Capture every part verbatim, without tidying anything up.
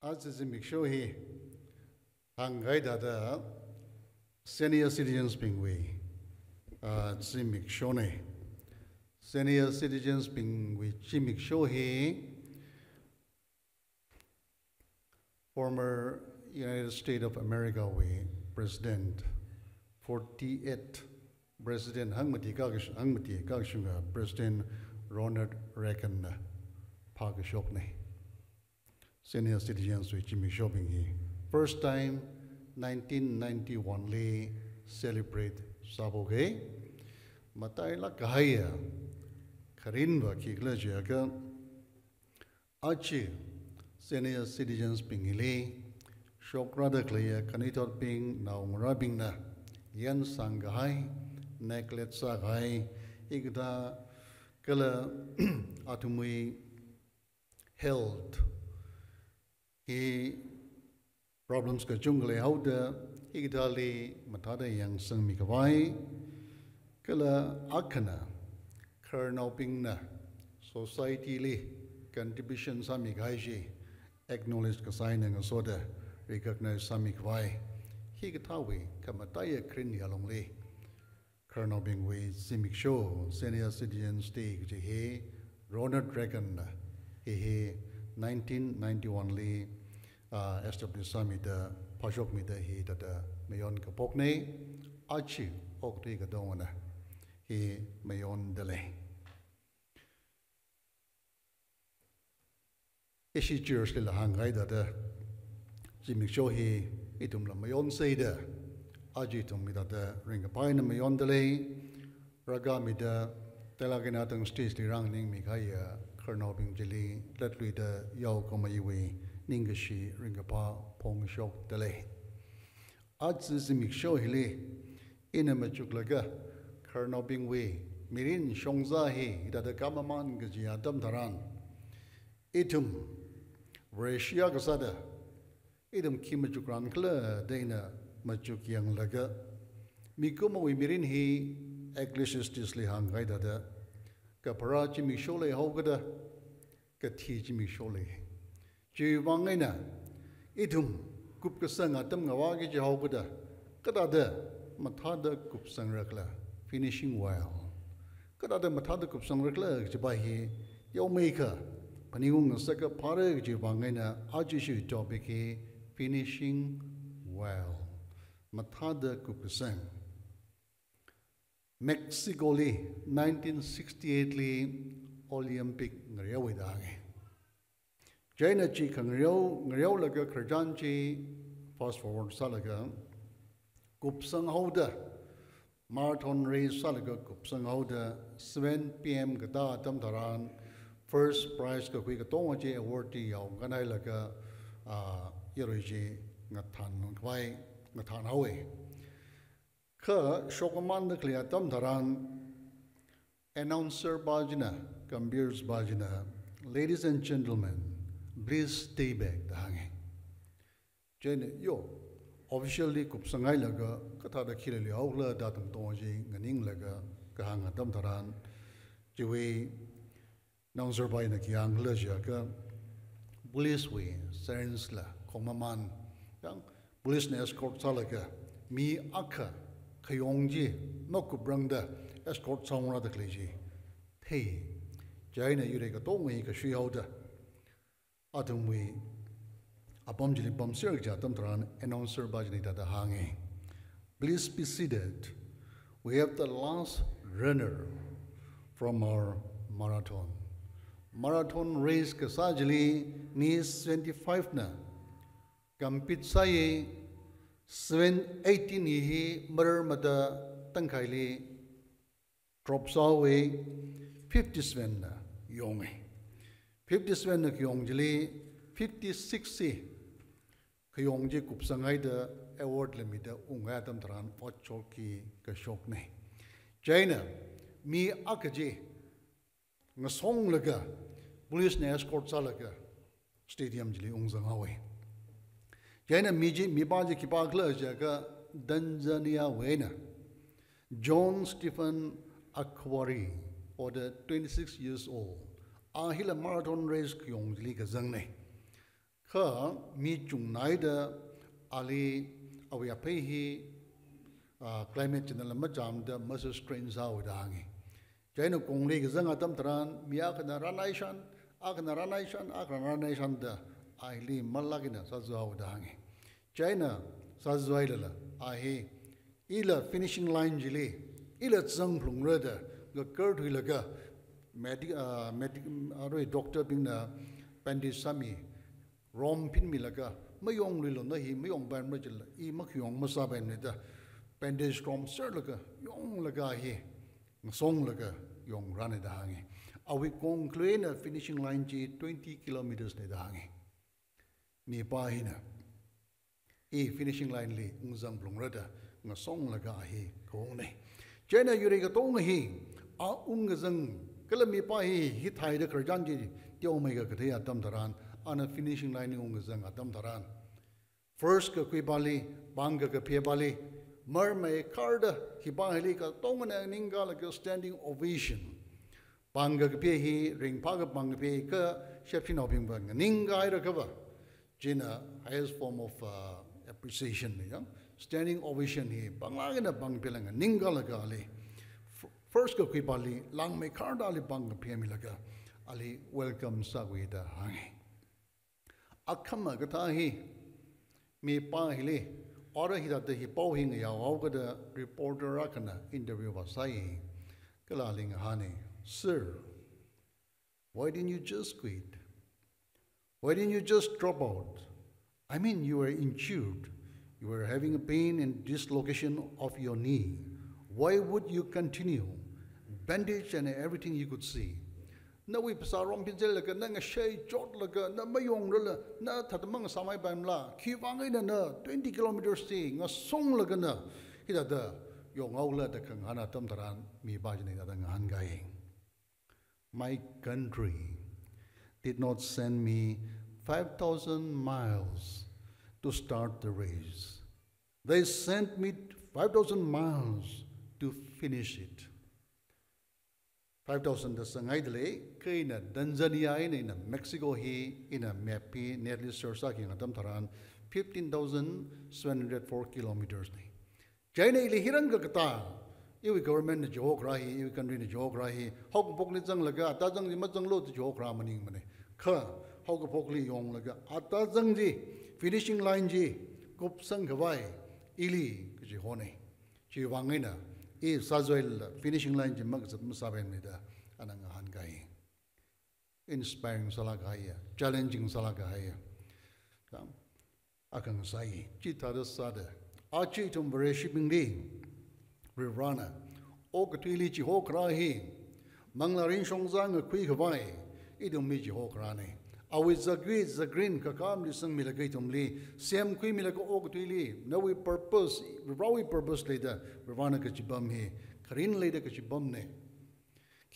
Aja zimiksho hi hāngkahai thāda senior citizens bingwui, ah, zimikshona. Senior citizens bingwui zimiksho hi former United States of America wui President, forty-eight President hangmati kakash-, hangmati kakashunga President Ronald Reagan na phākashokna. Senior citizens wui zimikshobing hi first time nineteen ninety-one li celebrate sāphoka. Matailāk kahaiya kharinva khikhala jiakha, aja senior citizens bing hili shokrāda khaleiya khanuithotbing naongarābingna yansang kahai, neglect sākahai, hikathā kala athumwui health hi problems kachungkha leihaoda, hikathāli mathāda yangsangmi khavai, kala akhana khararnaobingna society li contribution sāmi kahai chi acknowledge kasā eina ngasoda recognize sāmi khavai, hikathāwui khamataiya kharinli alungli khararnaobingwui zimiksho, Senior Citizens Day kaji hi Ronald Reagan na hi hi nineteen ninety-one li, ah, establish sāmida, phāshokmida hithāda mayon kaphokna. Aja okathui katongana hi mayonda lei. Ishi church lila hāngkahai thāda, zimiksho hi ithumla mayonsa da, aja ithum hithāda ringkaphā eina mayonda lei. Rākhamida, teilāk eina tang stage li rānganingmi kahaiya khararnaobing chili latluida yaokhameiwui ningkashi ringkaphā phongshokda lei. Aja zimiksho hili ina machuklaga khararnaobingwui mirin shongza hi hithāda khamamān kaji atam tharan, ithum Vareshi akha sāda ithum khi machukran khala da ina machuk yanglaga, mikumowui mirin hi Ecclesiastes li hāngkahai thāda kapharā zimiksho leihaokada, kathi zimiksho lei. Chiwuivang eina ithum kupkasang atam ngavāki jihaokada, kathāda mathāda kupsangra khala, finishing well. Kathāda mathāda kupsangra khala kajipa hi yaomeikha phaningung ngasaka phāra kajiwui vang eina aja ishi topic hi finishing well. Mathāda kupkasang. Mexico li nineteen sixty-eight li Olympic ngareowa da hānga. Chieina chi khangareo, ngareolaga khararchan chi fast forward sālaga kupsanghaoda, marathon race sālaga kupsanghaoda, seven P M katā atam tharan first prize kakhui katonga chi award chi yaonganhailaga, ah, yarui chi ngathān khavai, ngathānhaowa. Kha shokmamānda khalei atam tharan announcer pa china, compere pa china, "Ladies and gentlemen, please stay back," da hānga. Chieina yo, officially kupsanghailaga kathāda khi leihaokhala da atam katonga chi nganinglaga kahāng atam tharan, chiwui announcer pa china khi hāngkhala jiakha, police wui sirens la khongmamān, yang police na escort sālaga mi akha khayong chi makuprangda escort sāngarāda khalei chi thei. Chieina yurei katonga hi kashuihaoda, athumwui apam chili pamser kaji atam tharan announcer pa china hithāda hānga, "Please be seated. We have the last runner from our marathon." Marathon race kasā chili mi seventy-five na compete sāya, seven, eighteen hi hi mararmada tangkhaili drop sāhaowa, fifty-seven na yonga. Fifty-seven na khayong chili fifty-six hi khayong chi kupsanghaida award la mida unghai atam tharan otshokki kashokna. Chieina mi akha chi ngasonglaga police na escort sālaga stadium chili ungzanghaowa. Chieina mi chi, mipa chi khipākhala jiakha Tanzania wui eina John Stephen Akhwari, or the twenty-six years old. A hila marathon race khayong chili kazangna. Kha mi chungnaida ali awui aphei hi, ah, climate change la machāmda muscle strain sāhaoda hāngi. Chieina kongli kazang atam tharan mi akhana rānaishan, akhana rānaishan, akhana rānaishanda ali malāk eina sāzāhaoda hāngi. Chieina sāzāhailala a hi ila finishing line chili ila zangphalungra da ngakarthuilaga medi-, ah, medi-, arui doctor bingna bandage sāmi, rom phinmilaga, mayongluilu, na hi mayongpaimara chila, i makhayong masāpaimana da bandage romserlaga yonglaga hi ngasonglaga yongrāna da hāngi. Awui kongkhaluina finishing line chi twenty kilometers na da hāngi. Mipā hina i finishing line li ungzangphalungra da ngasonglaga a hi kaungna. Chieina yurei katonga hi a ungkazang kala mipā hi hithaida khararchan chi teomeikha kathei atam tharan ana finishing line li ungkazang atam tharan first kakhuipāli, pāng kakaphepāli, marmeikharda khipā hili katongana nganingkalaga standing ovation. Pāng kakaphe hi ringphākha pāng kaphe kha shepshinaobingva nganingkahaira kava. China highest form of, uh, appreciation na yang. Standing ovation hi panglāk eina pāng kaphela nganingkalaga ali f-, first kakhuipāli langmeikharda ali pāng kaphemilaga ali welcome sākhuida hāngi. Akhama kathā hi mipā hili, ora hithāda hi pao hi ngayaohaokada reporter akhana interview vāsai. Kala ali ngahāna, "Sir, why didn't you just quit? Why didn't you just drop out? I mean, you were injured. You were having a pain and dislocation of your knee. Why would you continue? Bandage and everything you could see." Nawui phasā rom phinzālaga, na ngashei chotlaga, na mayongrala, na thāda mangasāmeipaimala, khiwuivang eina na twenty kilometers chi ngasonglaga na hithāda yonghaola da khangahān atam tharan mipā china hithāda ngahānkai. "My country did not send me five thousand miles to start the race. They sent me five thousand miles to finish it." Five thousand da sāngaidalei, kha ina Tanzania eina, ina Mexico hi, ina map hi net li search sāki atam tharan fifteen thousand seven hundred four kilometers na. Chieina ili hirang kakatā, iwui government na chihokharā hi, iwui country na chihokharā hi, haokaphokli zanglaga, ata zang chi mazanglu da chihokharā maningmana. Kha, haokaphokli yonglaga, ata zang chi, finishing line chi kupsangkhavai ili kachihona. Chiwuivang eina, i sāzāhailala finishing line chi makazat masāpaimana da ana ngahānkai. Inspiring sālāk kahaiya, challenging sālāk kahaiya. Tam, akha ngasai, chithāda sāda, aja ithum Vareshibingli, Varivarana okathuili chihokharā hi, manglārin shongza ngakhuikhavai ithumli chihokharāna. Awui zakui zakrin kakhamli sangmilaga ithumli semkhuimilaga okathuili, nawui purpose, Varivarawui purpose leida, Varivarana kachipam hi kharing leida kachipamna.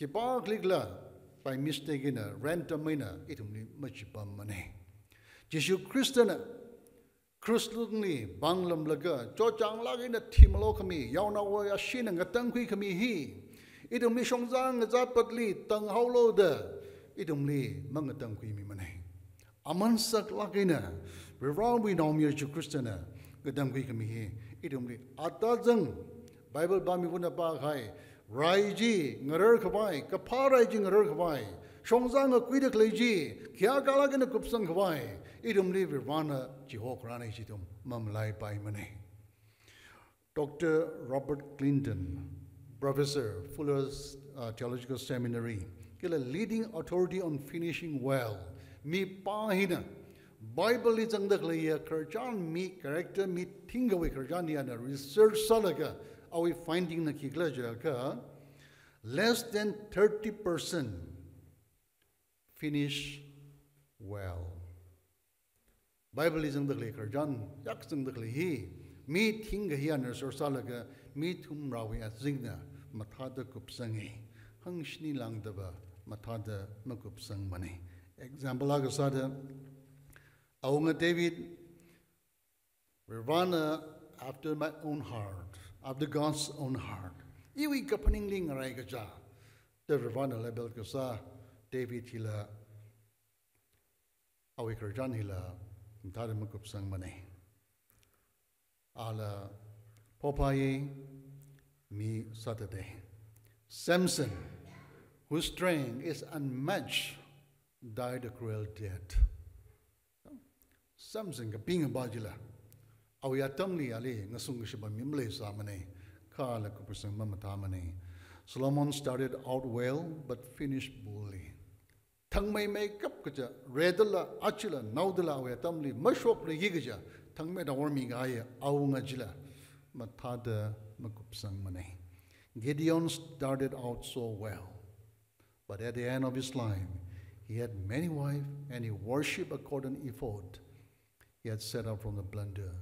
Khipākhalikhalatta by mistake eina, random eina ithumli machipammana. Jishu Khristana krush lungli pānglamlaga, chotchānglāk eina thimalo khami, yaonaowui ashina ngatangkhui khami hi, ithumli shongza ngazatpatli tanghaolu da ithumli mangatangkhuimimana. Aman saklāk eina, Varivarawui Naomayara Jishu Khristana ngatangkhui khami hi, ithumli ata zang, Bible pāmi vuna pākahai, rai chi ngararkhavai, kaphā rai chi ngararkhavai, shongza ngakuida khalei chi khayākalāk eina kupsangkhavai, ithumli Varivarana chihokharāna chi ithum mamalaipaimana. Doctor Robert Clinton, Professor, Fuller's, uh, Theological Seminary, kala leading authority on finishing well, mipā hina, Bible li zangda khaleiya khararchan mi character mi thingkhawui khararchan hi ana research sālaga, awui finding na khikhala jiakha, less than thirty percent finish well. Bible li zangda khalei khararchan, yak zangda khalei hi, mi thingkha hi ana research sālaga, mi thumrawui azingna mathāda kupsanga, hangshini lāngdava mathāda makupsangmana. Example akha sāda, awunga David, Varivarana after my own heart, after God's own heart. Iwui kaphaningli ngarai kachā, da Varivarana label kasā David hila, awui khararchan hila Thāda makupsangmana. Ala phophai mi sāthatda. Samson, whose strength is unmatched, died a cruel death. Samson kapingapa chila, awui atamli ali ngasung kashipa mi maleisāmana, kha ala kupsang mamathāmana. Solomon started out well but finished poorly. Thangmeimeikap kaja, redala, achila, naodala awui atamli mashokluiki kaja, thangmeida hormi kahai awunga chila, mathāda makupsangmana. Gideon started out so well, but at the end of his life, he had many wives and he worshipped a golden ephod he had set up from the plunder.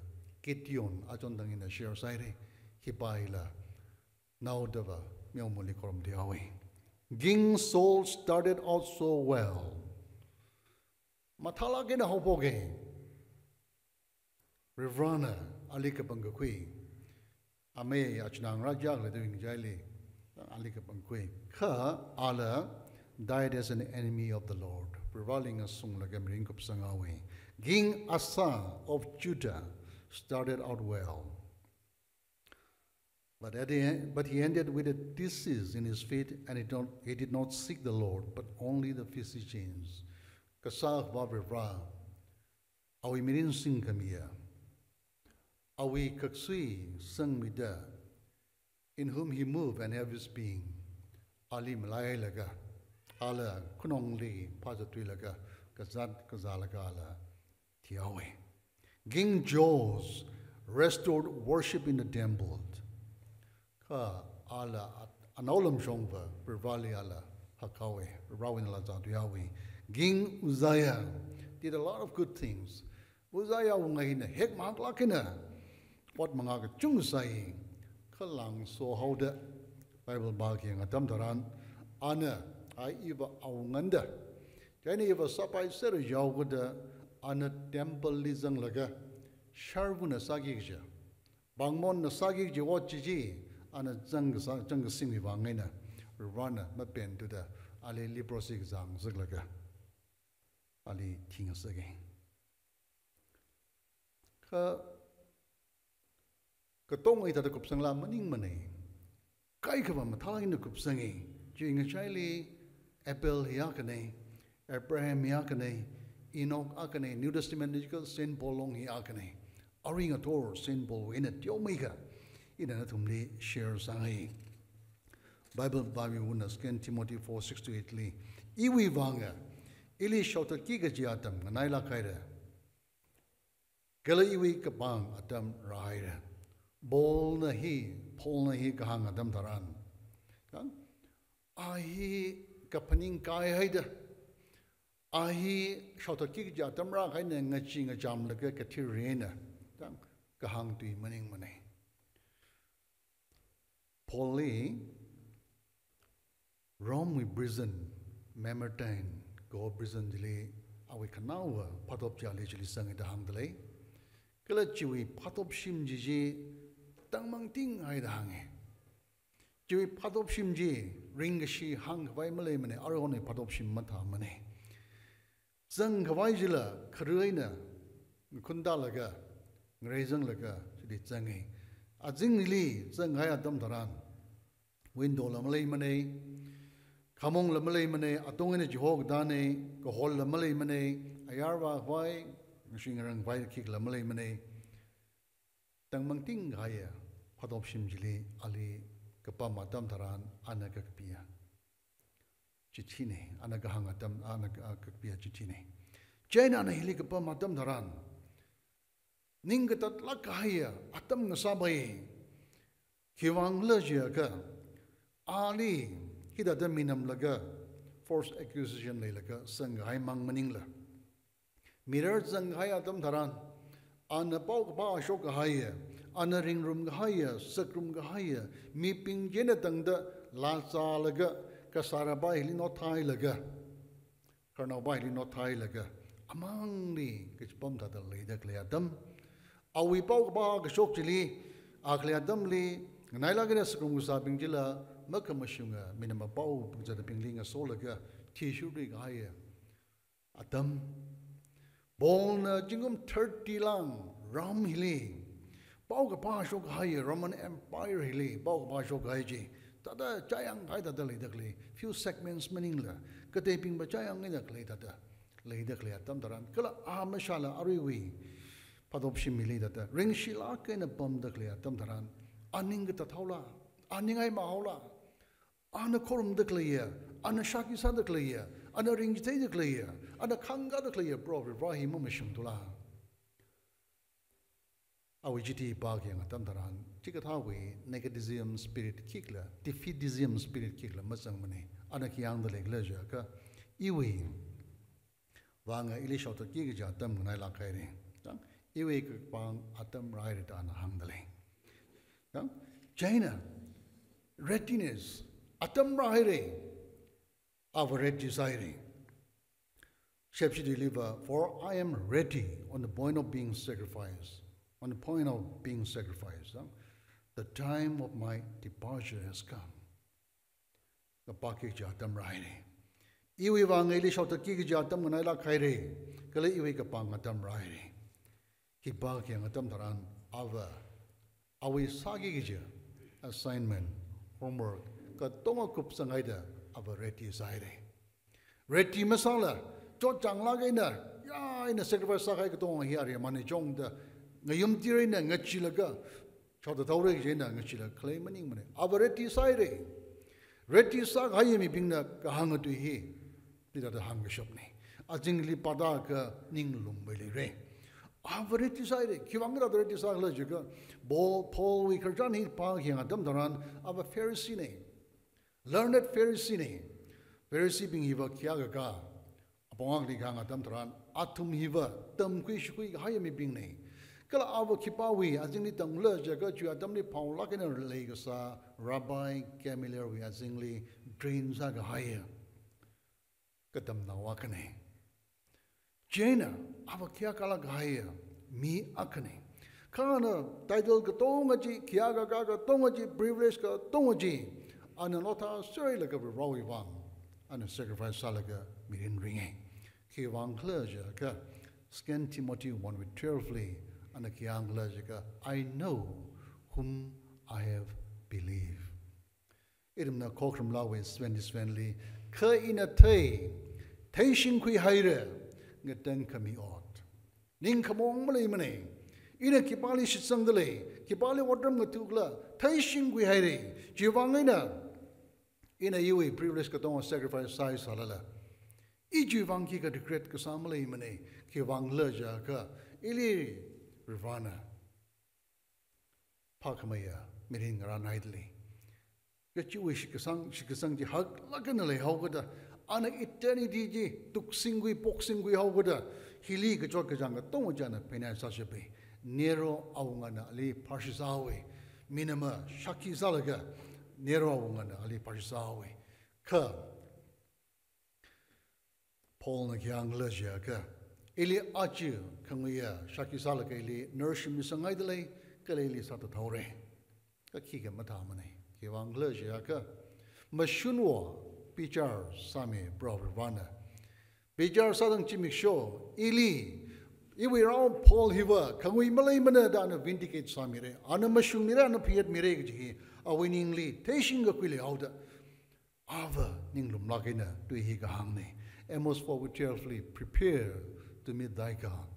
Gideon, achon tangina share sāhaira, hipa hila naodava meomali khorumthuihaowa. King Saul started out so well. Mathālāk eina haophoka. Varivarana ali kapangkakhui. Amei achinā ngarā kayākha leida ngachaili, ali kapangkhui. Kha ala died as an enemy of the Lord. Varivarali ngasunglaga mirin kupsanghaowa. King Asa of Judah started out well. But, at the end, but he ended with a disease in his feet, and he, don't, he did not seek the Lord, but only the physicians. Kasā Akhava Varivara, awui mirin singkhamiya, awui kaksui sangmida, in whom he moved and have his being, ali malailaga, ala khanongli phāzathuilaga, kazāt kazālaga ala thihaowa. King Joash restored worship in the temple. Kha ala at-, anaolamshongva Varivarali ala hakhaowa, Varivarawui eina laa zāthuihaowa. King Uzziah did a lot of good things. Uzziah wunga hina hekmahāklāk eina ot mangā kachungkha sāi, kha langsohaoda Bible pākayang atam tharan, ana, ai iva awungana da, chieina iva sāpaiserra yaokada, ana temple li zanglaga, sharvana sāki kaja, pāngmonna sāki kaji ot chi chi, ana zangkasā, zangkasingwui vang eina, Varivarana mapenthuda, ali leprosy kazang ngasaklaga, ali thingasaka. Kha katonga hithāda kupsangla maningmana. Kaikhava mathālāk eina kupsanga. Chi ngachaili Abel hi akhana, Abraham hi akhana, Enoch akhana, New Testament li kha Saint Paul long hi akhana. Arui ngathor Saint Paul wui eina teomeikha, ina nathumli share sāngai. Bible pāmiwui eina Second Timothy four six to eight li, iwui vanga, ili shaothatki kaji atam nganailāk haira, kala iwui kapāng atam rāhaira. Paulna hi, Paulna hi kahāng atam tharan, kang, a hi kaphaning kahai haida, a hi shaothatki kaji atam rākahaina, ngachee ngachamlaga kathir eina, kang, kahāng tui maningmana. Paul li Rome wui prison, Mamertine kaho prison chili awui khanaowa phatop chili, chili zanga da hāngdalei. Kala chiwui phatop shim chi chi tangmangting haida hānga. Chiwui phatop shim chi ringkashi hāngkhavai maleimana, aruihon phatop shim mathāmana. Zangkhavai chila khare eina ngakhun tālaga, ngarei zanglaga, chili zanga. Azingli zanghai atam tharan, window la maleimana, khamong la maleimana, atung eina chiho katāna, kahol la maleimana, ayar vākhavai, ngasui ngarangkhavai khikhala maleimana. Tangmangting kahaiya phatop shim chili ali kapam atam tharan ana kakapiya chichina, ana kahāng atam, ana ka-, kakapiya chichina. Chieina ana hili kapam atam tharan, ning katatlāk kahaiya atam ngasāpai. Khiwuivangkhala jiakha, ali hithāda minamlaga, false accusation leilaga, zangkahai mang maningla, mirarchāng kahai atam tharan, ana paokaphā shok kahaiya, ana ringrum kahaiya, sakrum kahaiya, mibing china tangda laa zālaga, kasāra pa hili nothailaga, khararnao pa hili nothailaga, amangli kachipam thāda leida khalei atam, awui paokaphā kashok chili, a khalei atamli, nganailāk eina sakrum kasābing chila, makhamashunga minam apao pangzatbingli ngasolaga, thishurthui kahaiya atam. Paulna zingkum thirty lang Rome hili paokaphā shokkahai, Roman Empire hili paokaphā shokkahai chi, thāda chāyangkahai thāda leidalei, few segments maningla, kateibingva chāyangngaidalei thāda leidalei atam tharan, kala a mashāla aruiwui phatop shimli thāda ringshilāk eina pamdalei atam tharan, a ning katathaola, a ningai mahaola, ana khorumdaleiya, ana shākhi sādaleiya, ana ringchitheidalei, ana khangkādaleiya Proho Vare hi mamashungtula. Awui chithā pākhayang atam tharan, chikathāwui negativism spirit khikhala, defeatism spirit khikhala mazangmana. Ana khi hāngdalei khala jiakha, iwui vang ili shaothatki kaji atam nganailāk haira. Chang, iwui kapāng atam rāhaira da ana hāngdalei. Chang, chieina, readiness, atam rāhaira. Ava ready sāhaira. Shepshi deliver, "For I am ready on the point of being sacrificed, on the point of being sacrificed. Huh? The time of my departure has come." Kapāki kaji atam rāhaira. Iwui vang ili shaothatki kaji atam nganailāk haira. Kala iwui kapāng atam rāhaira. Hi pākhayang atam tharan ava, awui sāki kaji assignment, homework katonga kupsanghaida ava ready sāhaira. Ready masāla, chotchānglāk eina, ya eina sacrifice sākahai katonga hi aremana chongda, ngayumtir eina ngacheelaga, shaothathaora kaji eina ngacheela khalei maningmana. Ava ready sāhaira. Ready sākahai mibingna kahānga tui hi, hithāda hāngkashapna. Azingli pāda kha ninglum maleira. Ava ready sāhaira. Khiwuivang thāda ready sākhala jiakha, Paul, Paulwui khararchan hi pākhayang atam tharan, ava Pharisee na. Learned Pharisee na. Phariseebing hiva khayākakā apong akhali kahāng atam tharan, athum hiva tamkhui shakhui kahai mibingna. Kala ava khipāwui azingli tamkhala jiakha, chiwui atamli phaolāk eina leikasā Rabbi Gamalielwui azingli train sākahai katamnao akhana. Chieina ava khayākālāk kahai mi akhana. Kha ana title katonga chi, khayākakā katonga chi, privilege katonga chi, ana lotha sāhailaga Prohowui vang ana sacrifice sālaga mirin ringa. Khiwuivang khala jiakha, Second Timothy one verse twelve li ana khi hāngkhala jiakha, "I know whom I have believed." Ithumna Khokharum Laawui seventy seven li, "Kha ina thei, theishingkhui haira, ngatangkhami ot. Ningkhamong maleimana. Ina khipāli shitsangdalei, khipāli otram ngathukhala, theishingkhui haira. Chiwuivang eina, ina iwui privilege katonga sacrifice sāhai sālala, i chiwuivang khikha regret kasā maleimana. Khiwuivang khala jiakha, ili Prohona phākhameiya mirin ngarānhaidalei." Kha chiwui shitkasang, shitkasang chi haklāk eina leihaokada, ana eternity chi tuksingkhui, poksingkhui haokada, hili kachot kachāng katonga chi ana pheina sāshapa. Nero awungana ali pharshi sāhaowa. Minama shākhi sālaga, Nero awungana ali pharshi sāhaowa. Kha Paulna khi hāngkhala jiakha, ili aja khanguiya shākhi sālaga ili narshimisanghaidalei, kala ili sāthathaora. Kha khikha mathāmana. Khiwuivang khala jiakha, mashunwo, bichar sāmi Prohona. Bichar sātang zimiksho, ili, iwui rao Paul hiva khangui maleimana da ana vindicate sāmira. Ana mashungmira, ana phayātmira kaji hi, awui ningli theishingkakhui leihaoda, ava ninglumlāk eina tui hi kahāngna. Amos four twelve li, "Prepare to meet thy God."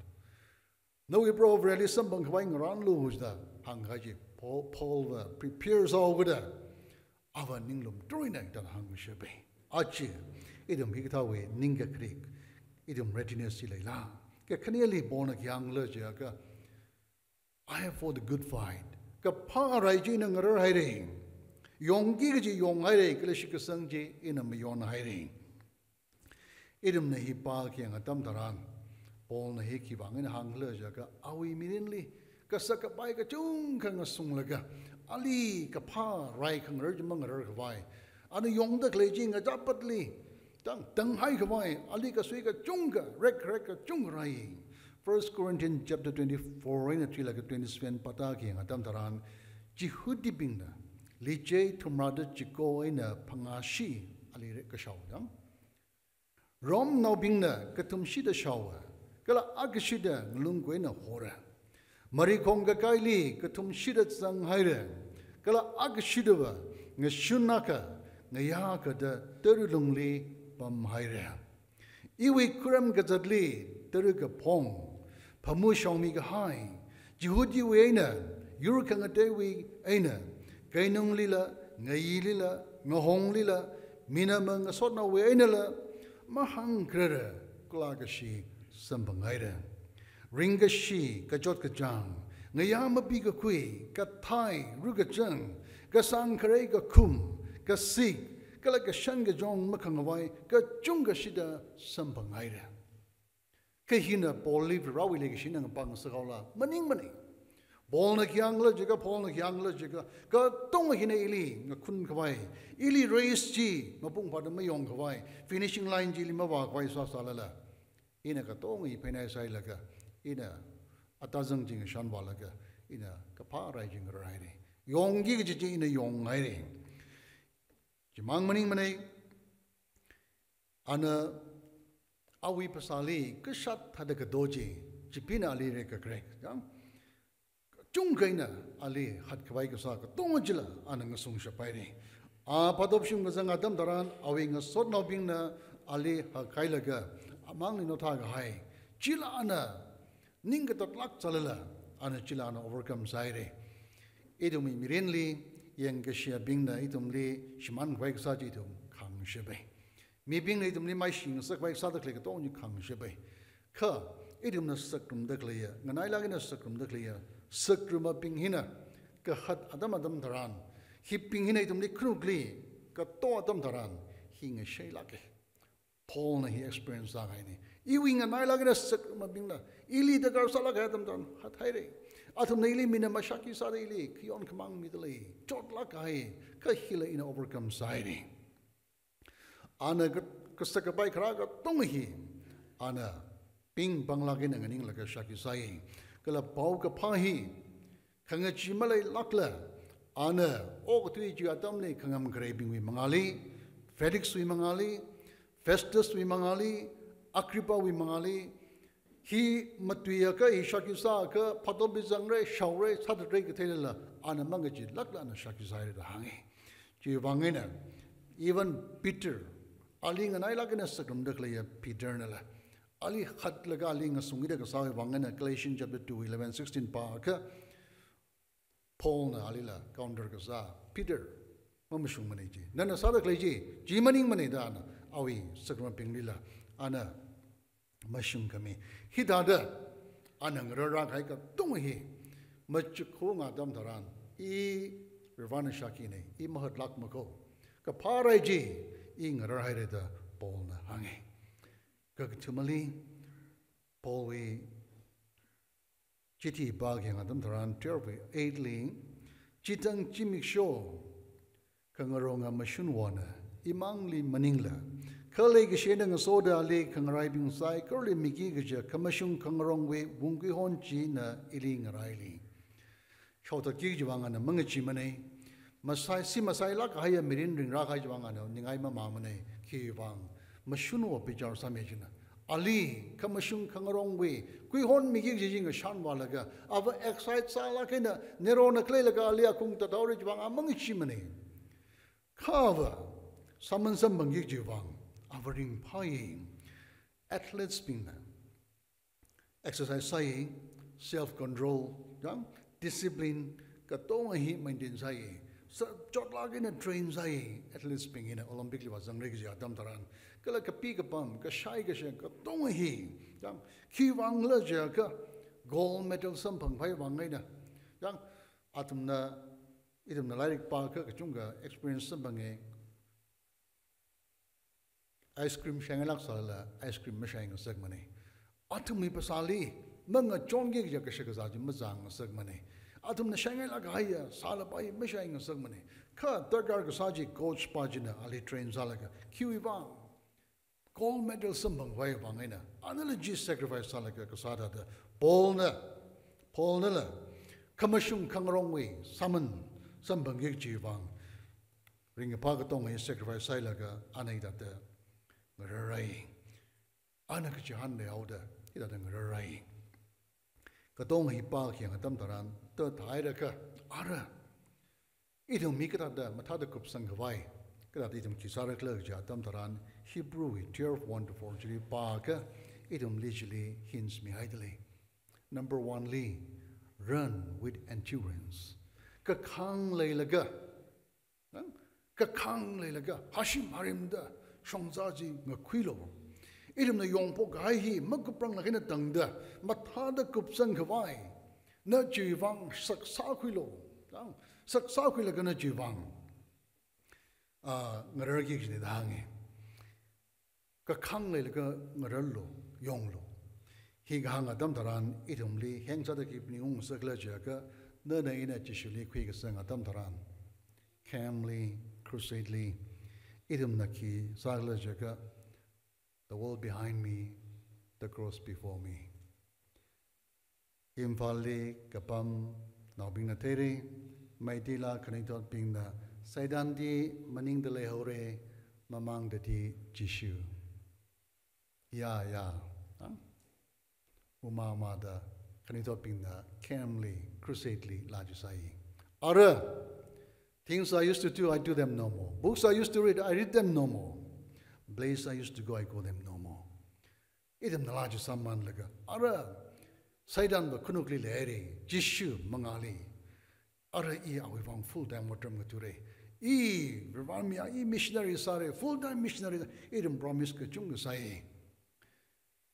Nawui Proho Vareli samphang khavai ngarānlu da hāngkahai chi, Paul, Paulva prepare sāhaokada, ava ninglum tui eina da hāngkashapa. Aja, ithum hikathāwui ningkakharik, ithum readiness chi leila? Kakhaneli Paulna khi hāngkhala jiakha, "I have fought the good fight." Kaphā rai chi ina ngarar haira. Yongki kaji yonghaira, kala shitkasang chi ina mayonhaira. Ithumna hi pākhayang atam tharan, Paulna hi khiwuivang eina hāngkhala jiakha, awui mirinli kasak kapai kachungkha ngasunglaga, ali kaphā rai khangarar chi mangarar khavai, ana yongdakhalei chi ngachapatli tang, tanghai khavai, ali kasui kachungkha, rekrek kachungkha rai. First Corinthians chapter twenty-four eina thuilaga twenty-seven pāda khayang atam tharan, Jihudibingna lichei thumrada chiko eina phangāshi ali rekkashao dang, Romnaobingna kathumshida shaowa, Kala akashida ngalung khuina hora. Marikhong kakaili kathum shida zanghaira. Kala akashidava ngashun akha, ngayā akhada tara lungli pamhaira. Iwui khuram kazatli tara kaphong, phamu shongmi kahai, Jihudiwui eina, yur khangateiwui eina, keinunglila, ngayilila, ngahonglila, minama ngasotnaowui einala, mahāngkharara kala kashi samphanghaira. Ringkashi, kachot kachāng, ngayā mapikakhui, kathai, rukachang, kasāng kharei kakhum, kasik, kala kashan kachong makhangavai, kachungkha shida samphanghaira. Kha hina Paulli Varewui leikashina ngapang sāhaola, maningmana. Paulna khi hāngkhala jiakha, Paulna khi hāngkhala jiakha, katonga hina ili ngakhun khavai, ili race chi mapung phāda mayong khavai, finishing line chili mavā khavai sāsālala, ina katonga hi pheinai sāhailaga, ina atazang chi ngashanvālaga, ina kaphā rai chi ngararhaira. Yongki kaji chi ina yonghaira. Chimang maningmana. Ana awui phasāli kashat thāda kato chi, chipāna ali rekakharek, yang, kachungkha eina ali hatkhavai kasā katonga chila ana ngasungshaphaira. A phatop shim kazang atam tharan awui ngasotnaobingna ali hakhailaga amangli nothā kahai, chila ana ning katatlāk sālala, ana chila ana overcome sāhaira. Ithumwui mirinli, yangkashiyabingna ithumli shimānkhavai kasā chi ithum khāngshapa. Mibingna ithumli maishi ngasakhavai kasāda khalei katonga chi khāngshapa. Kha, ithumna sāngarumda khaleiya, nganailāk eina sāngarumda khaleiya, sāngarumabing hina, kahat atam atam tharan, hibing hina ithumli khanukli kato atam tharan, hi ngashailāka. Paulna hi experience sākahaina. Iwui nganailāk eina sāngarumabingna, ili darkar sālāk kahai atam tharan, hathaira. Athumna ili minama shākhi sāda ili, khayon khamāng midalei, chotlāk kahai, kha hila ina overcome sāhaira. Ana ka-, kasak kapai kharā katonga hi, ana pingpanglāk eina nganinglaga shākhi sāi. Kala paokaphā hi, khangachee maleilākla, ana okathui chi atamli khangam khareibingwui mangāli, Felixwui mangāli, Festuswui mangāli, Agripawui mangāli, hi matuiakha, hi shākhi sāakha, phatopli zangra, shaora, sāthatra katheilala, ana mangacheelākla ana shākhi sāhaira da hānga. Chiwui vang eina, even Peter, ali nganailāk eina sāngarumda khaleiya Peternala, ali hatlaga ali ngasungkida kasāwui vang eina Galatians chapter two, eleven, sixteen pāakha, Paulna alila counter kasā, Peter, mamashungmana chi. Nana sāda khalei chi, chi maningmana da ana, awui sāngarumabinglila, ana mashungkhami. Hithāda, ana ngararra kahai katonga hi, machukkhunga atam tharan, i Varena shākhina, i mahatlākmako. Kaphā rai chi, i ngararhaira da Paulna hānga. Kakathumali, Paulwui chithi pākayang atam tharan twelve wui eight li, chithang zimiksho khangaronga mashunvana, imangli maningla, kha leikashi eina ngasoda ali khangaraibing saikorali miki kaja khamashung khangarongwui wungkuihon china ili ngaraili. Shaothatki kaji vang ana mangacheemana, masai, si masailāk kahaiya mirin ringra kahai chi vang ana ningai mamāmana, khiwui vang, mashunva bichar sāmi china. Ali, khamashung khangarongwui kuihon miki kaji chi ngashanvālaga, ava excite sālāk eina, Nerona khaleilaga ali akhung tathaora chi vang a mangacheemana. Kha ava, sāman samphangki kaji vang, ava ringphāi, athletes bingna exercise sāi, self control, yang, discipline, katonga hi maintain sāi, sa-, chotlāk eina train sāi, athletes bing hina Olympic li vāzangra kaji atam tharan, kala kapi kapam, kashai kashā, katonga hi, yang, khiwui vangla jiakha gold medal samphangkhavai vang eina, yang, athumna, ithumna lairik pāakha kachungkha experience samphanga, ice cream shaingailāk sālala, ice cream mashai ngasakmana. Athumwui phasāli, mangachonki kaja kashak kazā chi mazang ngasakmana. Athumna shaingailāk kahaiya, sālapai mashai ngasakmana. Kha darkar kasā chi coach pā china ali train sālaga, khiwui vang, gold medal samphangkhavai vang eina, anala chi sacrifice sālaga kasā thāda, Paulna, Paulnala, khamashung khangarongwui sāman samphangki kaji vang, ringkaphā katonga hi sacrifice sāhailaga, ana hithāda ngararrai. Ana kachihān leihaoda, hithāda ngararrai. Katonga hi pākhayang atam tharan, tataira kha, ara, ithum mi kathāda mathāda kupsang khavai, kathāda ithum khi sāra khala kaja atam tharan, Hebrew hi twelve one to four chili pākha, ithumli chili hints mihaida lei. Number one li, run with endurance. Kakhang leilaga, nang, kakhang leilaga, hashim harimda, shongza chi ngakhuilu. Ithumna yongphok kahai hi, makupranglāk eina tangda, mathāda kupsang khavai, na chiwui vang saksā khuilu. Nang, saksā khuilaga na chiwui vang, ah, ngararki kajina da hānga. Kakhang leilaga ngararlu, yonglu. Hi kahāng atam tharan ithumli heng sāda khi phaningung sākhala jiakha, nana ina Jishuli khuikasang atam tharan, camp li, crusade li, ithumna khi sākhala jiakha, the world behind me, the cross before me. Imphalli kapam naobingna theira, Meiteila khanuithotbingna, Satan di maningda leihaora, mamangdadi Jishu. Ya, ya, ha? Uma umada khanuithotbingna camp li, crusade li laa chisai. Ara, things I used to do, I do them no more. Books I used to read, I read them no more. Place I used to go, I go them no more. Ithumna laa chisāmanlaga, ara, Satanva khanukli leira, Jishu mangāli. Ara, i awui vang full time otram ngathara. I, Varivarā mi, i missionary sāra, full time missionary, ithum promise kachungkha sai.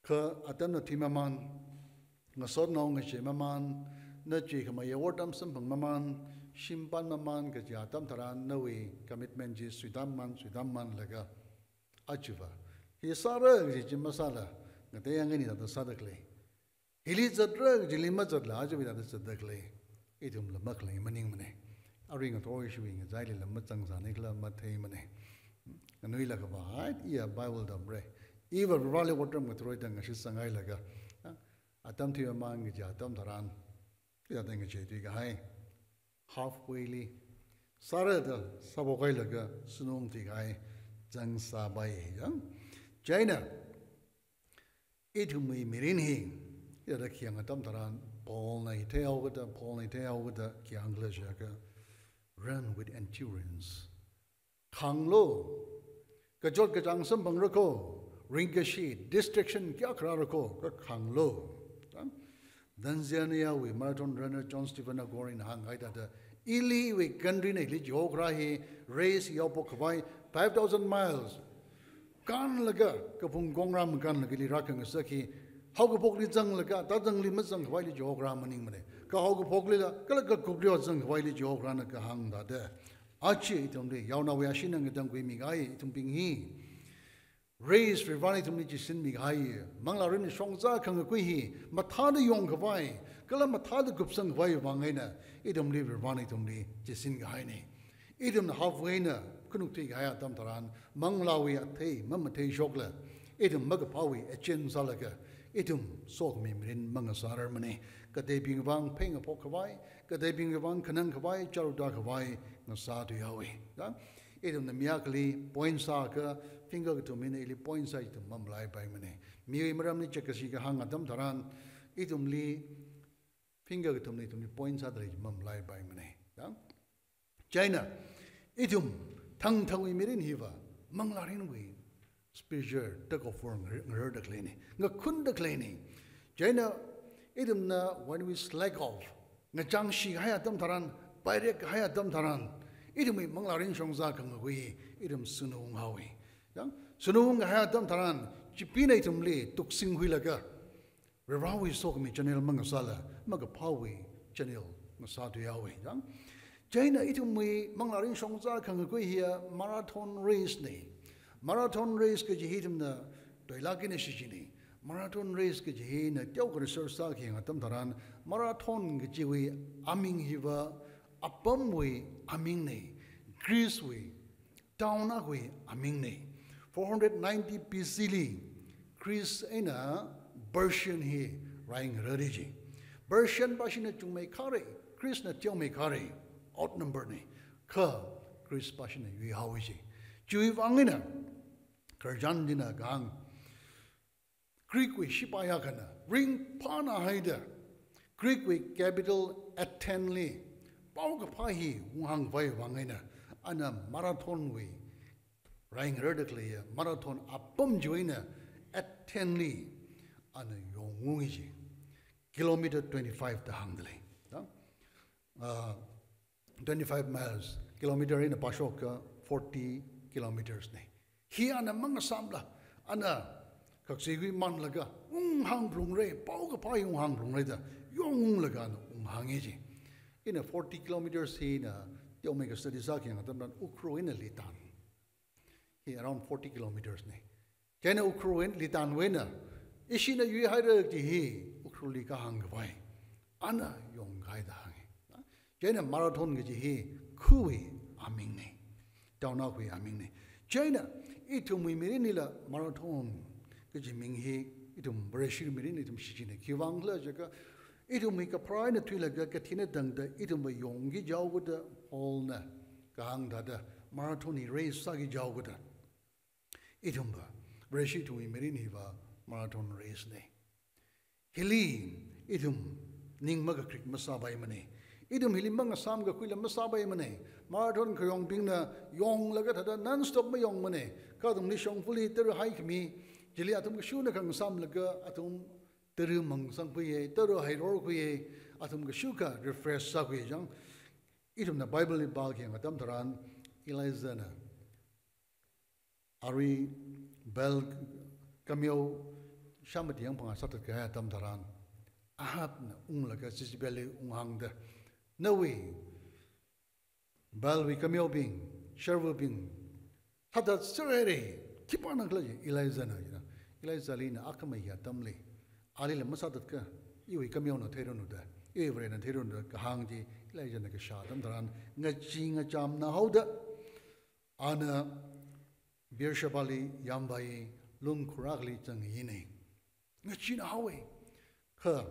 Kha atamna thuimaman, ngasotnao ngacheimaman, na chi khamayā otram samphangmaman, shim panmaman kaja atam tharan nawui commitment chi suitamman, suitammanlaga, achiva, hi sāra kaji chi masāla, ngatei yangani thāda sāda khalei. Hili zatra kajili mazatla, achiva thāda zatda khalei. Ithumla makhalei maningmana. Arui ngathor ishiwui ngachailila mazangsāni khala matheimana. Nganuilakha va, hai, iya Bible tamra. Iva Varivarāli otram ngathara da ngashitsang hailaga, atam thuimaman kaja atam tharan, hithāda ngachei thuikahai. Halfway li, sārada sāphokhailaga sunung thuikahai, zangsāpai yang. Chieina, ithumwui mirin hi, hithāda khayang atam tharan, Paulna hi theihaokida, Paulna hi theihaokida, khi hāngkhala jiakha, run with endurance. Khanglu, kachot kachāng samphangra kho, ringkashi, distraction kayākha rāra kho, kha khanglu. Tanzania wui marathon runner John Stephen Agorin hānghaida thāda, ili iwui country na ili chihokhara hi race yaophok khavai five thousand miles kānlaga, kaphung kongra makānlaga ili rākhangasak hi, haokaphokli zanglaga, tazangli mazang khavai ili chihokhara maningmana. Kha haokaphoklila, kala kakuplila zang khavai ili chihokharana kahāng thāda. Achi ithumli, yaonaowui ashee eina ngatangkhui mikahai ithumbing hi, race Varivarāna ithumli chisin mikahai, manglārin shongza khangakui hi, mathāda yong khavai, kala mathāda kupsang khavai vang eina, ithumli Varivarāna ithumli chisin kahaina. Ithumna halfway eina khanuk thuikahai atam tharan, manglāwui athei mamatheishokla, ithum makaphāwui agent sālaga, ithum sokhami mirin mangasārarmana. Kateibing vang phei ngaphok khavai, kateibing vang khanang khavai, charda khavai, ngasā thuihaowa. Ya? Ithumna mi akhali point sākha, finger kathum hina ili point sā ithum mamalaipaimana. Miwui maramli chakkashi kahāng atam tharan, ithumli finger kathumna ithumli point sāda lei chi mamalaipaimana. Ya? Chieina, ithum thangthangwui mirin hiva, manglārinwui spiritual tug of war ngar-, ngararda khaleina, ngakhunda khaleina. Chieina, ithumna when we slack off, ngachangshi kahai atam tharan, pairek kahai atam tharan, ithumwui manglārin shongza khangakui, ithum sunung haowa. Yang, sunung kahai atam tharan, chipina ithumli tuksing huilaga, Varivarāwui sokhami channel mangasāla, makaphāwui channel ngasā thuihaowa. Yang, chieina ithumwui manglārin shongza khangakui hiya marathon race na. Marathon race kaji hi ithumna toilāk eina shichinna. Marathon race kaji hina teokha research sākhayang atam tharan, marathon kajiwui aming hiva apamwui amingna. Greece wui town akhawui amingna. Four hundred ninety B C li Greece eina Persian hi rai ngarāra ji. Persian pāshina chungmeikhara, Greece na teomeikhara, outnumber na. Kha Greece pāshina yuihaowa ji. Chiwui vang eina, khararchan china kahāng, Greek wui sipai akhana ringphānā haida Greek wui capital Athens li paokaphā hi unghāngkhavai vang eina, ana marathon wui, rai ngararda khaleiya marathon apam chiwui eina Athens li ana yongungi ji. Kilometer twenty-five da hāngda lei. Da? Ah, twenty-five miles, kilometer eina pāshokakha forty kilometers nei. Hi ana mangasāmla, ana kakzigui manlaga, unghāngphalungra, paokaphā hi unghāngphalungra da, yongunglaga ana unghāngi ji. Ina forty kilometers hi ina teomeikha study sākayang atam tharan Ukhrul eina Litan. Hi around forty kilometers nei. Chieina Ukhrul wui eina, Litan wui eina, ishina yuihaira kaji hi Ukhrulli kahāngkhavai, ana yongkahai da hāngi. Chieina marathon kaji hi khawui aming nei. Taona khawui aming nei. Chieina ithumwui mirinlila marathon kaji ming hi ithum Vareshi mirinli ithum shichinei. Khiwuivang khala jiakha, ithumwui kapharā eina thuilaga kathi eina tangda ithumva yongki jihaokada Paulna kahāng thāda marathon hi race sāki jihaokada, ithumva, Vareshi ithumwui mirin hiva marathon race nei. Hili ithum ning makakrik masāpaimanei. Ithum hili mangasāmkakhuila masāpaimanei. Marathon khayongbingna yonglaga thāda non-stop mayongmanei. Kha athumli shongfali tara haikhami, chili athum kashuna khangasāmlaga athum tara mangsangkhuiya, tara hairorkhuiya, athum kashukha refresh sākhui chang. Ithumna Bible li pākayang atam tharan, Elijahna arui Baal kameo shāmati yangphangā sāthatkahai atam tharan, Ahabna unglaga Jezebelli unghāngda, nawui Baalwui kameobing, sharvabing, sāthatserhaira, khipānakhala ji, Elijahna jina. Elijahli ina akhamei hi atamli, alila masāthatkha, iwui kameona theiranu da, iwui Varena theiranu da kahāng chi, Elijahna kashā atam tharan, ngachee ngachamna haoda, ana Beershebali yāmvai, lung khurākhali zangyinei. Ngacheena haowa. Kha,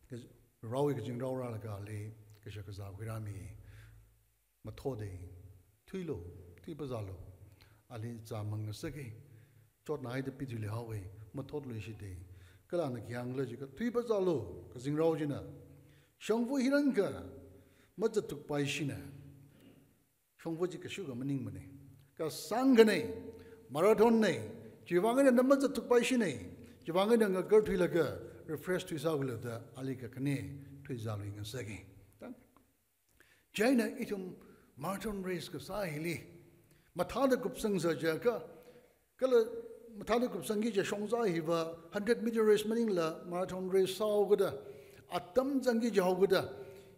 kaz-, Varewui kazingrao rālaga ali kashak kazā khuirāmi. Mathotda, thuilu, thuipazālu. Ali zā mangasaka. Chotnāhaida pithuili haowa. Mathotluishita. Kala ana khi hāngkhala jiakha, thuipazālu, kazingrao china. Shongfa hirangkha, mazatthukpaishina. Shongfa chi kashukha maningmanei. Kasāngkhanei, marathon nei, chiwuivang eina na mazatthukpaishinei, chiwuivang eina ngakarthuilaga, refresh thuisākhuilu da, ali kakhane, thuizāluingasaka. Tang. Chieina ithum marathon race kasā hili, mathāda kupsangsa jiakha, kala mathāda kupsangki kaja shongza hiva hundred meter race maningla marathon race sāhaokada, atam zangki jihaokada,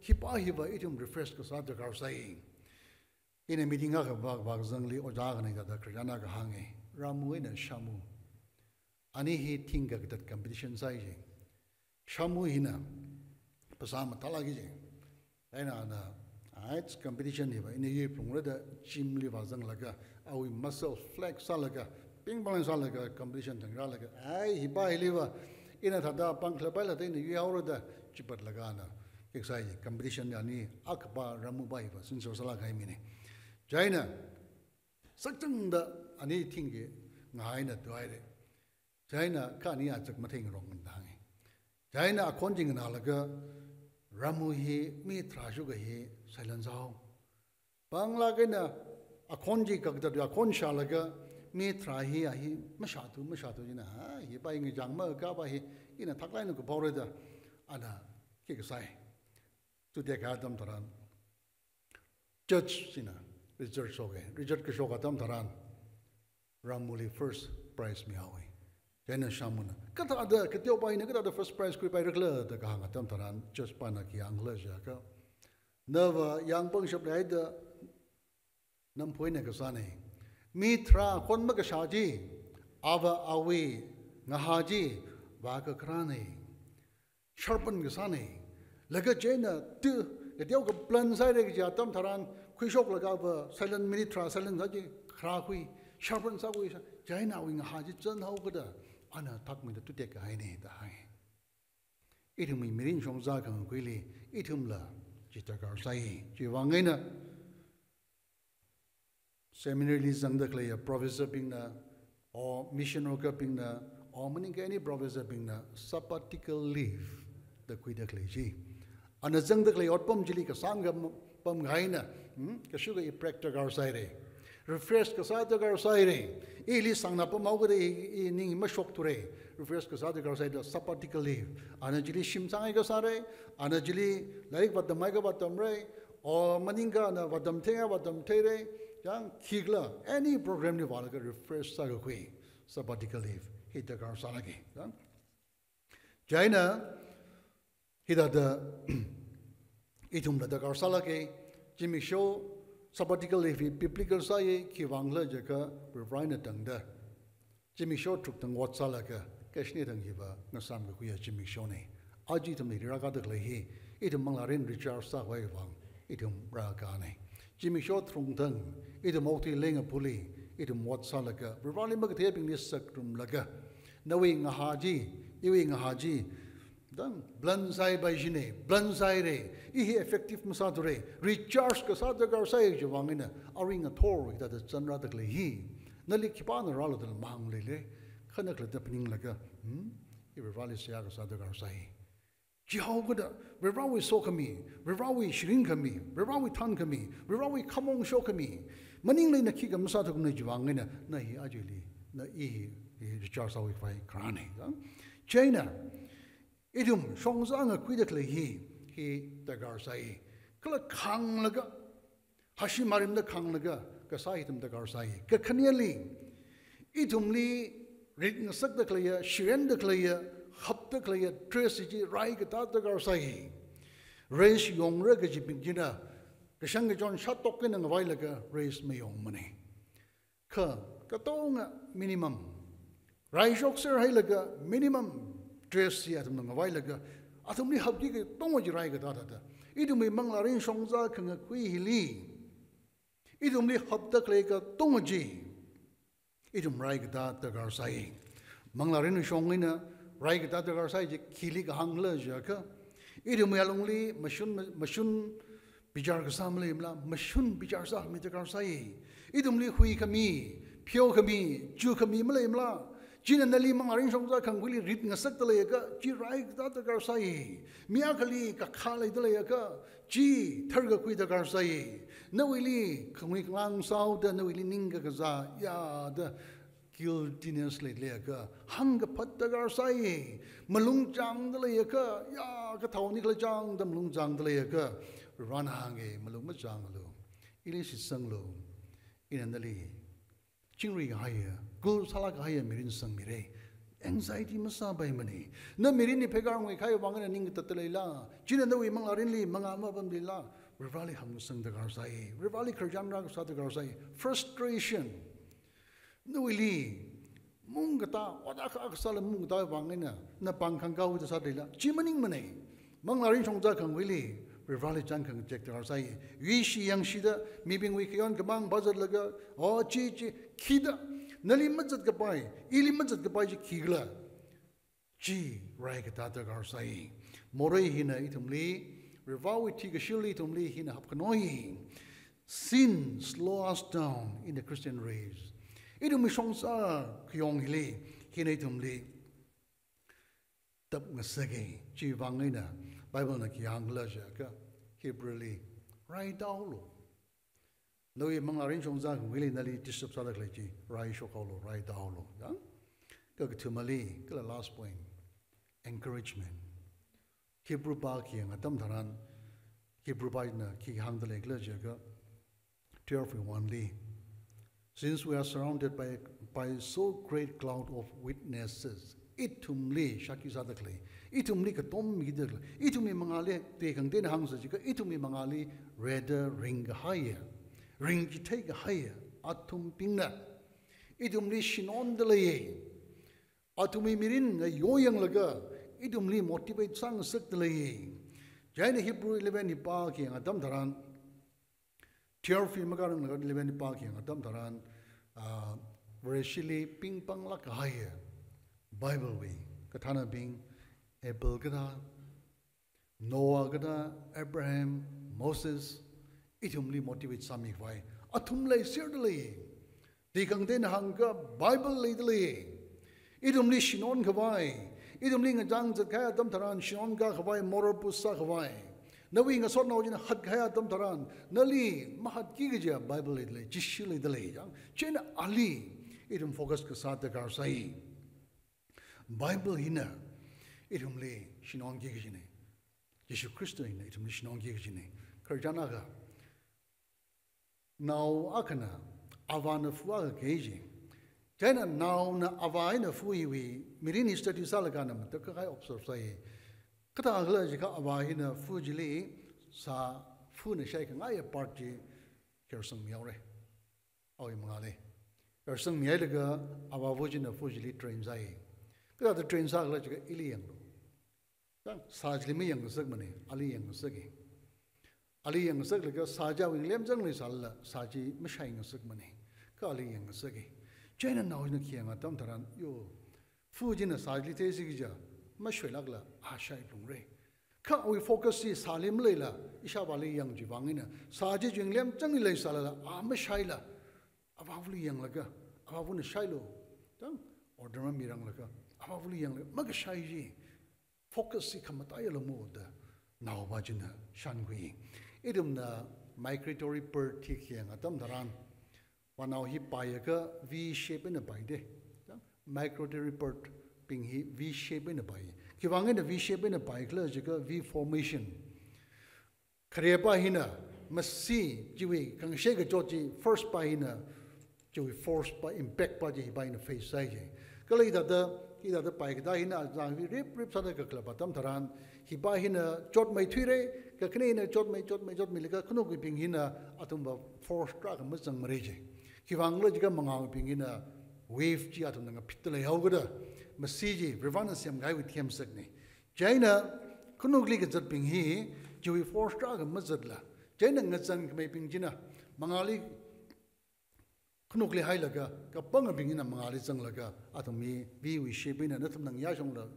hipa hiva ithum refresh kasā darkar sai. Ina meeting akha vak, vak zangli ojā akhana hithāda khararchān akha hānga. Ramu eina Shamu, ani hi thingkha katat competition sai ji. Shamu hina phasā mathālāka ji. Eina ana, ai, competition hiva ina yuiphalungra da gym li vāzanglaga, awui muscle flex sālaga, pingpang sālaga, competition thang rālaga, ai, hipa hiliva, ina thāda pāng khalei paila da ina yuihaora da, chipatlaga ana, kek sai ji, competition li ani, akhapa Ramupa hiva, sinsor sālākahai minei. Chieina, sakchangda ani thingkha ngahai eina tuihaira. Chieina kha ani achak matheingarokmana da hānga. Chieina akhon chi nganālaga Ramu hi mi tharā shukha hi silence sāhao. Pānglāk eina akhon chi kakatatwui akhon shālaga mi tharā hi a hi mashāthu, mashāthu jina, ha, hipa hi ngachang makapa hi ina thaklāk eina kuphaora da ana kek sai. Tutekahai atam tharan judge china result shoka. Result kashok atam tharan Ramuli first prize mihaowa. Chieina Shamuna, kathāda, kateopa hina kathāda first prize khuipairakhala da kahāng atam tharan, judge pana khi hāngkhala jiakha, nava yāng pangshap leihaida, namphu eina kasānei. Mi tharā akhon makashā chi, ava awui ngahā chi, vākakharānei. Sharpen kasānei. Laga chieina tu, kateokha plan sāhaira kaji atam tharan, khuishoklaga va silent minute tharā silent sā chi kharākhui, sharpen sākhui sā, chieina awui ngahā chi chānhaokada, ana thakmeida tutekkahainei da hānga. Ithumwui mirin shongza khangakhuili, ithumla chi darkar sai, chiwuivang eina, seminary li zangda khaleiya professor bingna, or mission worker bingna, Or maningakha any professor bingna sabbatical leave da khuida khalei chi. Ana zangda khalei otpam chili kasāngkha pamkahaina, hmm? Kashuka i break darkar sāhaira. Refresh kasā darkar sāhaira. Ili sangna pamhaokida i, i ning mashokthura. Refresh kasā darkar sāhaida sabbatical leave. Ana chili shim sāngai kasāra. Ana chili lairik vātamngai kavātamra. Or maningakha ana vātamtheingai vātamtheira. Yang khikhala any program li vālaga refresh sākakhui. Sabbatical leave hi darkar sālāka. Yang chieina hithāda ithumla darkar sālāka, zimiksho sabbatical leave hi biblical sāya, khiwuivang khala jiakha Varivarana tangda zimiksho tharuk thang ot sālaga kashini thang hiva ngasāmkakhuiya zimikshona. Aja ithumli rākada khalei hi, ithum manglārin recharge sākhavai vang ithum rākana. Zimiksho tharuk thang ithum okathui leingaphuli ithum ot sālaga, Varivarali makatheibingli sakrumlaga, nawui ngahā chi, iwui ngahā chi, dang blunt sāhaipai shina, blunt sāhaira, i hi effective masāthura, recharge kasā darkar sāya chiwui vang eina, arui ngathor hithāda chānrāda khalei hi, nali khipāna rālu da mang leilei, kha na khalatta phaninglaga, hmm? I Varivarali seihā kasā darkar sāi. Chihaokida, Varivarawui sokhami, Varivarawui shirinkhami, Varivarawui thankhami, Varivarawui khamong shokhami, maningla ina khikha masāthukumana chiwui vang eina, na hi ajali, na i hi, hi recharge sākhavai kharāna. Chieina, ithum shongza ngakhuida khalei hi, hi darkar sāi. Kala khānglaga, hashim marimda khānglaga, kasā hi ithum darkar sāi. Kakhaneli, ithumli rit ngasakda khaleiya, shirenda khaleiya, hapda khaleiya, dress chi rai katā darkar sāi. Race yongra kajibing china, kashang kachon shātok eina ngavailaga race mayongmana. Kha, katonga minimum. Rai shokser hailaga minimum dress hi athumna ngavailaga, athumli hapki katonga chi rai katā thāda. Ithumwui manglārin shongza khangakhui hili, ithumli hapda khalei katonga chi, ithum rai katā darkar sāi. Manglārin shong eina rai katā darkar sāi chi khili kahāng khala jiakha, ithumwui alungli mashun, mashun bichar kasā maleimala, mashun bichar sākhami darkar sāi. Ithumli huikhami, pheokhami, chukhami maleimala, china nali manglārin shongza khangakhuili rit ngasakda leiakha, chi rai katā darkar sāi. Mi akhali kakhā leida leiakha, chi tharkakhui darkar sāi. Nawuili khangui khangang sāhaoda, nawuili ning kakazā yāda, guiltiness leileiakha, hāngkaphat darkar sāi. Malung chāngda leiakha, ya, kathao nikhala chāngda malung chāngda leiakha, Varena hānga, malung machānglu. Ili shitsanglu. Ina nali chingri kahaiya, gul sālāk kahaiya mirin sangmira. Anxiety masāpaimana. Na mirinli pheikar ngui kahai vang eina ning katatda leila, china nawui manglārinli mangā mapamlila, Vareli hāngsang darkar sāi. Vareli khararchan rākasā darkar sāi. Frustration. Nawuili mung katā, ot akha akha sāla mung katā vang eina, na pāng khangkāwui da sāda leila, chi maningmana. Manglārin shongza khangakhuili, Vareli chān khangachek darkar sāi. Yuishi yangshida, mibingwui khayon khamāng vāzatlaga, o chi chi, khida, nali mazatkapai, ili mazatkapai chi khikhala, chi rai katā darkar sāi. Morei hina ithumli, Varewui thikashili ithumli hina hapkhanoi. Sin slow us down in the Christian race. Ithumwui shongza khayong hili, hina ithumli tap ngasaka. Chiwui vang eina Bible na khi hāngkhala jiakha, Hebrew li, rai tāhaolu. Nawui manglārin shongza khangakhuili nali disturb sāda khalei chi, rai shokhaolu, rai tāhaolu. Ya? Kakathumali, kala last point, encouragement. Hebrew pākhayang atam tharan, Hebrew pāna khi hāngda leikhala jiakha, twelve wui one li, "Since we are surrounded by, by so great cloud of witnesses," ithumli shākhi sāda khalei, ithumli katom mida khalei, ithumwui mangāli, tekang tena hāngsa jiakha, ithumwui mangāli reda ringkahaiya, ringchithei kahaiya athumbingna ithumli shinonda leiya. Athumwui mirin ngayoyanglaga, ithumli motivate sāngasakda lei. Chieina Hebrew eleven hi pākhayang atam tharan, twelve hi makaranglaga eleven hi pākhayang atam tharan, ah, Vareshili pingpanglāk kahaiya, Bible wui kathānabing, Abel kathā, Noah kathā, Abraham, Moses, ithumli motivate sāmikhavai athum leiserda lei. Tekang tena hāngakha Bible leida lei. Ithumli shinon khavai, ithumli ngachang zatkahai atam tharan shinon kakhavai, moral push sākhavai, nawui ngasotnao china hatkahai atam tharan, nali mahatki kaja Bible li lei, Jishuli da lei chang. Chieina ali ithum focus kasā darkar sai. Bible hina ithumli shinonki kajina. Jishu Khrista hina ithumli shinonki kajina. Khararchan akha, nao akhana avāna fu akha kei ji. Chieina naona avā eina fu hiwui mirinli study sālaga na matakhak kahai observe sai. Kathākhala jiakha avā hina fu chili sā, funa shaikhangai part chi kharsangmihaora. Awui mangāli kharsangmihailaga avā fu china fu chili train sai. Kathāda train sākhala jiakha ili yanglu. Chang, sā chili mayangngasakmana, ali yangngasaka. Ali yangngasaklaga sā chi awui ngalem changli sālala, sā chi mashaingasakmana. Kha ali yangngasaka. Chieina naona khi yanga atam tharan, yo, fu china sā chili theisi kaja mashoilākla, a shaiphalungra. Kha awui focus chi sāli maleila, ishāvāli yang chiwui vang eina, sā chi chiwui ngalem changli leisālala, a mashaila, avāvali yanglaga, avāvana shailu, chang, order mamiranglaga, avāvali yanglaga makashai chi, focus chi khamataiya lamo da naopā china shānkhui. Ithumna migratory bird hi khi yanga atam tharan, vānao hi paiakha V shape eina pai da. Chang, migratory bird bing hi V shape eina pai. Khiwui vang eina V shape eina paikhala jiakha V formation. Kharepā hina masi chiwui khangashei kachot chi, force pā hina chiwui force pā, impact pā chi hipā hina face sai ji. Kala hithāda, hithāda paikatā hina azang hi riprip sāda kakhalap atam tharan, hipā hina chotmeithuira, kakhane hina chotmei, chotmei, chotmeilaga khanukwui bing hina athumva force tarākha mazangmara ji. Khiwui vangkhala jiakha mangāwui bing hina wave chi athumna ngaphitda leihaokada, masi chi Varivarana semkahaiwui themsakna. Chieina khanukli kazatbing hi chiwui force tarākha mazatla, chieina ngazan khameibing china mangāli khanukli hailaga, kapangabing hina mangāli zanglaga, athum hi V wui shape eina nathumna ngayā shongla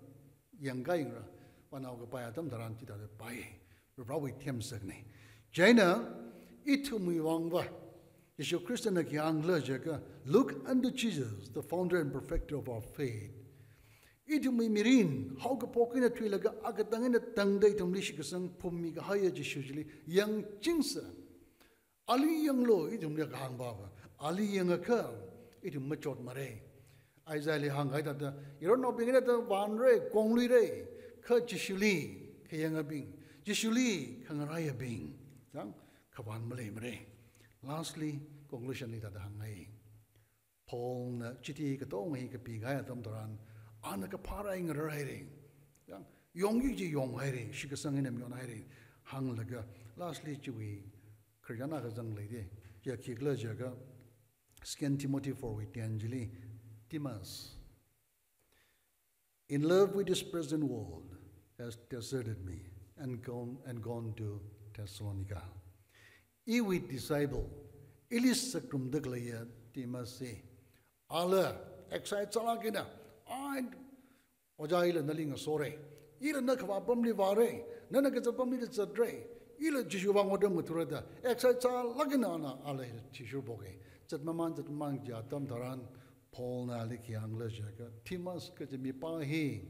yangkha yangra, vānao kapai atam tharan chithāda pai. Varivarawui themsakna. Chieina ithumwui vangva Jishu Khristana khi hāngkhala jiakha, "Look unto Jesus, the founder and perfecter of our faith." Ithumwui mirin haokaphok eina thuilaga, akatang eina tangda ithumli shitkasang phummi kahaiya Jishu chili yangchingsa. Ali yanglu, ithumli kahāngpava. Ali yangakha ithum machotmara. Isaiahli hāngkahai thāda, yaronnaobing hina thāda vānra, kongluira, kha Jishuli khayangabing, Jishuli khangaraiyabing, chang, khavān maleimara. Lastly, conclusion li thāda hāngngai. Paulna chithi katonga hi kapikahai atam tharan, ana kaphā rai ngararhaira. Chang, yongki kaji yonghaira, shitkasang eina mayonhaira. Hānglaga, lastly chiwui khararchan akha zangleida. Chiya khikhala jiakha, Second Timothy four wui ten chili, Demas, "In love with this present world, has deserted me and gone, and gone to Thessalonica." Iwui disciple, ili sakrumda khaleiya Demas hi, ala excite sālāk eina, "Ai, ojā, ila nali ngasora. Ila na khavā pamli vāra. Nana kazat pamli zatra. Ila Jishu vang otram ngathara" da excite sālāk eina ana, ala athishurphoka. Zatmaman, zatmaman kaji atam tharan, Paulna ali khi hāngkhala jiakha, Demas kaji mipā hi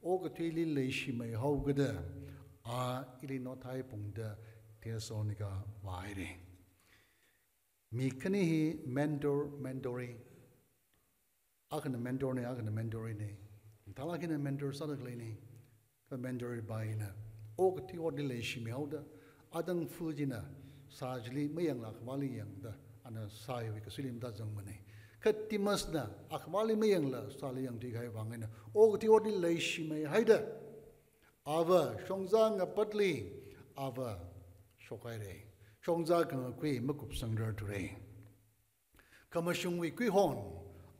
okathuili leishimeihaokada, a ili nothai pungda Thessalonica vāhaira. Mi khani hi mentor, mentoree. Akhana mentor na, akhana mentoree na. Thālāk eina mentor sāda khaleina. Kha mentoree pā hina okathui otli leishimeihaoda, atang fu china sā chili mayangla akhavāli yangda, ana sā hiwui kasuili matāzangmana. Kha Demasna akhavāli mayangla sāli yangthuikahai vang eina okathui otli leishimeihaida, ava shongza ngapatli, ava shokhaira. Shongza khangakhui makupsangrarthura. Khamashungwui kuihon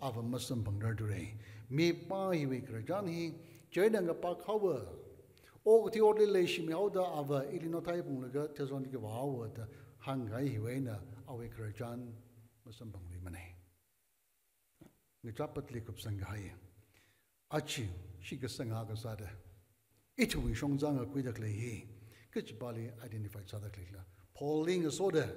ava masamphangrarthura. Mipā hiwui khararchan hi chieina ngapakhaowa. Okathui otli leishimeihaoda ava ili nothai punglaga Thessalonica vāhaowa da hāngkahai hiwui eina awui khararchan masamphangluimana. Ngachapatli kupsangkahai. Aja, shitkasang akha sāda, ithumwui shongza ngakhuida khalei hi kachipāli identify sāda khaleila? Paulli ngasoda,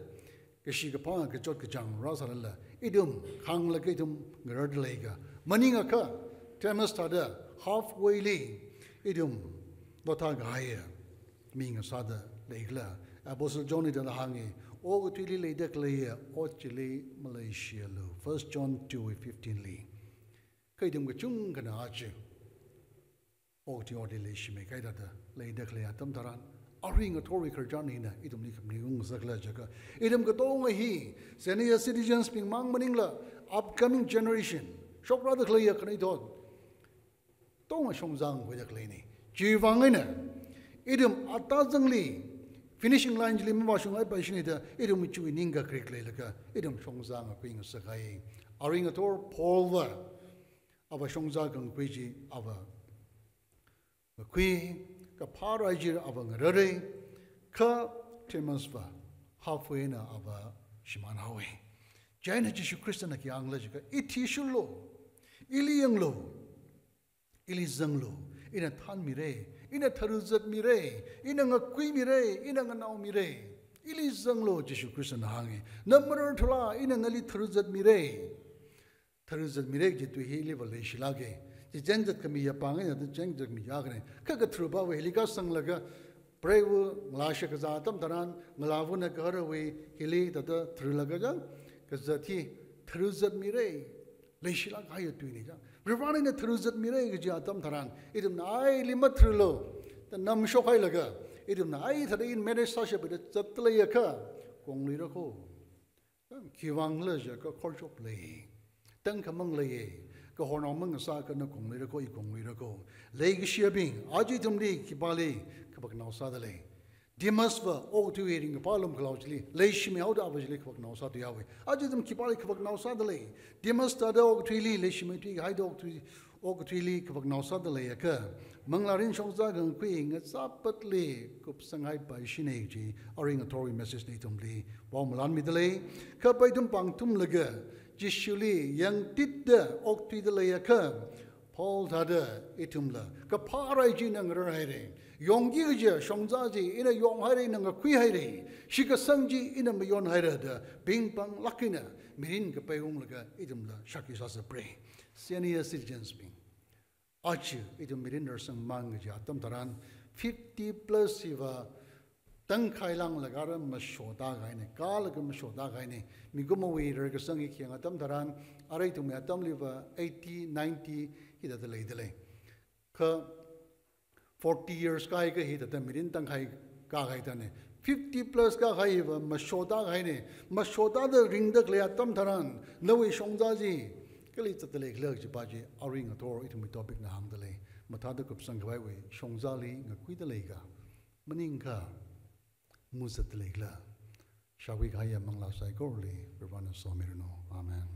kashi kaphā kachot kachāng rāsālala, ithum khānglaga ithum ngararda leika, maningakha, Demas thāda halfway li ithum lothā kahaiya mi ngasāda leikhala? Apostle John hithāda hāngi, okathuili leida khaleiya ot chili maleishialu. First John two fifteen li. Kha ithum kachungkhana aja okathui otli leishimei kahai thāda leida khalei atam tharan, arui ngathorwui khararchan hina ithumli khamaning ungsākhala jiakha, ithum katonga hi senior citizens bing mang maningla, upcoming generation, shokrāda khaleiya khanuithot, katonga shongzā ngakhuida khaleina. Chiwui vang eina ithum atazangli finishing line chili mavāshunghaipaishina da ithum chiwui ningkakrik leilaga ithum shongzā ngakhui ngasakhai. Arui ngathor Paul va ava shongzā kangakhui chi ava ngakhui, kaphā rai chi ava ngararei, kha Demas va halfway eina ava shimānhaowa. Chieina Jishu Khristana khi hāngkhala jiakha, ithishurlu, ili yanglu, ili zanglu, ina thānmirei, ina tharuzatmirei, ina ngakhuimirei, ina nganaomirei. Ili zanglu, Jishu Khristana hāngi. Na mararthula, ina nali tharuzatmirei. Tharuzatmirei kaji tui hi iliva leishilāka. Chi chenzat khami yapāng eina da chenzat khami yakhana. Kha katharupa va hili kasanglaga, preiva ngalā shakazā atam tharan, ngalāvana gaharawui hili thāda tharulaga chang, kazat hi tharuzatmirei, leishilāk kahaiya tuina chang. Varivarana ina tharuzatmirei kaji atam tharan, ithumna aili matharulu da namshokhailaga, ithumna ai thāda in manage sāshapda zatda leiakha, kongluira kho. Khiwuivang khala jiakha khorchop lei. Tangkhamang leiya. Kahornao mang ngasākha na kongluira kho, i kongluira kho. Leikashiyabing, aja ithumli khipāli khavaknao sāda lei? Demas va okathuiwui ringkaphā lumkhalao chili leishimeihaoda ava chili khavaknao sāthuihaowa. Aja ithum khipāli khavaknao sāda lei? Demas thāda okathuili leishimeithui kahaida okathui, okathuili khavaknao sāda leiakha, manglārin shongzā kangakhui ngazapatli kupsanghaipaishina kaji arui ngathorwui message na ithumli vaomalanmida lei. Kha pai ithum pāngthumlaga, Jishuli yangtitda okthuida leiakha, Paul thāda ithumla kaphā rai chi ina ngararhaira. Yongki kajiya shongzā chi ina yonghaira, ina ngakhuihaira. Shitkasang chi ina mayonhaira da pingpanglāk eina mirin kapai unglaga ithumla shākhui sāsapra. Senior citizens bing, aja ithum mirin rarsangmang kaji atam tharan, fifty plus hiva tangkhai langlaga ara mashotākahaina, kālaga mashotākahaina. Mikumowui rarkasang hi khayang atam tharan, arui ithumwui atamliva eighty, ninety hithāda leida lei. Kha forty years kāhaiakha hithāda mirin tangkhai kākahai thāna. Fifty plus kākahaiva mashotākahaina. Mashotāda ringda khalei atam tharan, nawui shongzā chi kali zatda leikhala kajipa chi arui ngathor ithumwui topic na hāngda lei. Mathāda kupsangkhavaiwui shongzāli ngakhuida leikha, maningakha muzatda leikhala? Shākhui kahaiya manglā saikorali Varivarana somiranu. Amen.